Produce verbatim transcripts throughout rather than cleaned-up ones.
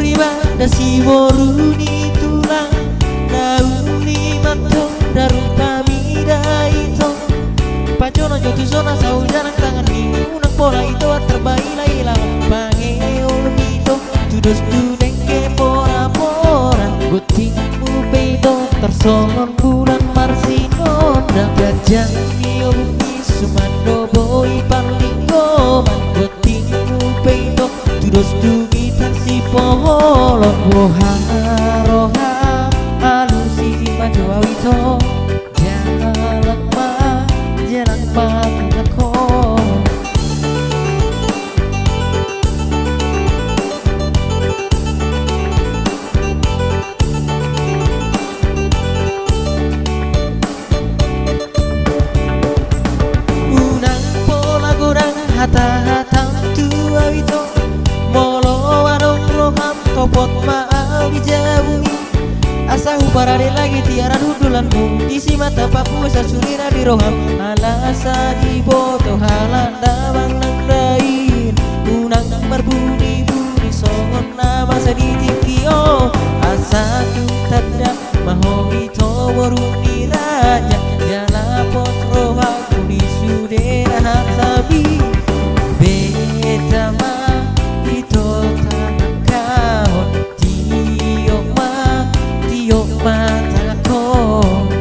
Ibana siboru ni tulang, na uli ma antong daru pamida ito. Pajonok jo tu son asa hujalang tangan ni, unang pola ito antar baila-ila, pangeon ito tu dos tu dengke pora-pora. Gontingmu pe ito tarsongon bulan marsinondang, ganjang ni obuk i suman do boi parlinggoman. Gontingmu pe ito tu dos tu gitar sipoholon. Roha, roha, alusi ma jo au ito. Jalang ma, jalang ma tanganhon. Unang pola godang hata-hatam tu au ito. Molo adong roham, topot ma au di jabu i. Asa huparade lagi tiaran hundulanmu, disi ma tapapuas asa sulira di roham. Alasa diboto halak damang nang dain, unang marbuni-buni songon na masa di tingki on. Asa tung tanda ma ho ito boru ni raja, jala pos rohangku di sude na hasabihon. Beta ma ito tanganhon, tiop ma, tiop ma tanganhon.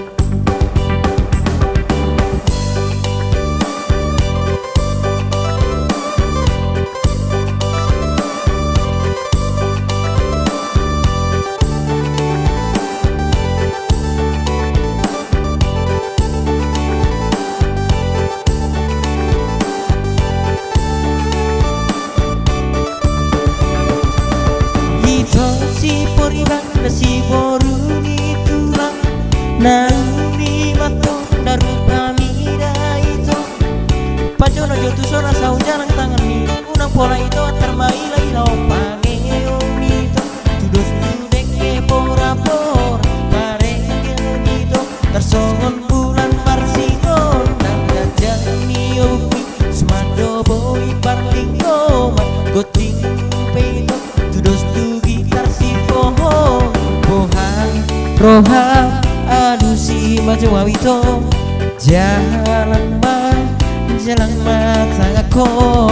Ito siporibana siboru ni tulang, na uli ma antong daru pamida ito. Pajonok jo tu son asa hujalang tangan ni, unang pola ito antar baila-ila, pangeon ito tu dos tu dengke pora-pora. Parengkel ito tarsongon bulan marsinondang, ganjang ni obuk i suman do boi parlinggoman. Gontingmu pe ito tu dos tu gitar sipoholon. Roha, roha, alusi ma jo au ito. Jalang ma, jalang ma tanganhon.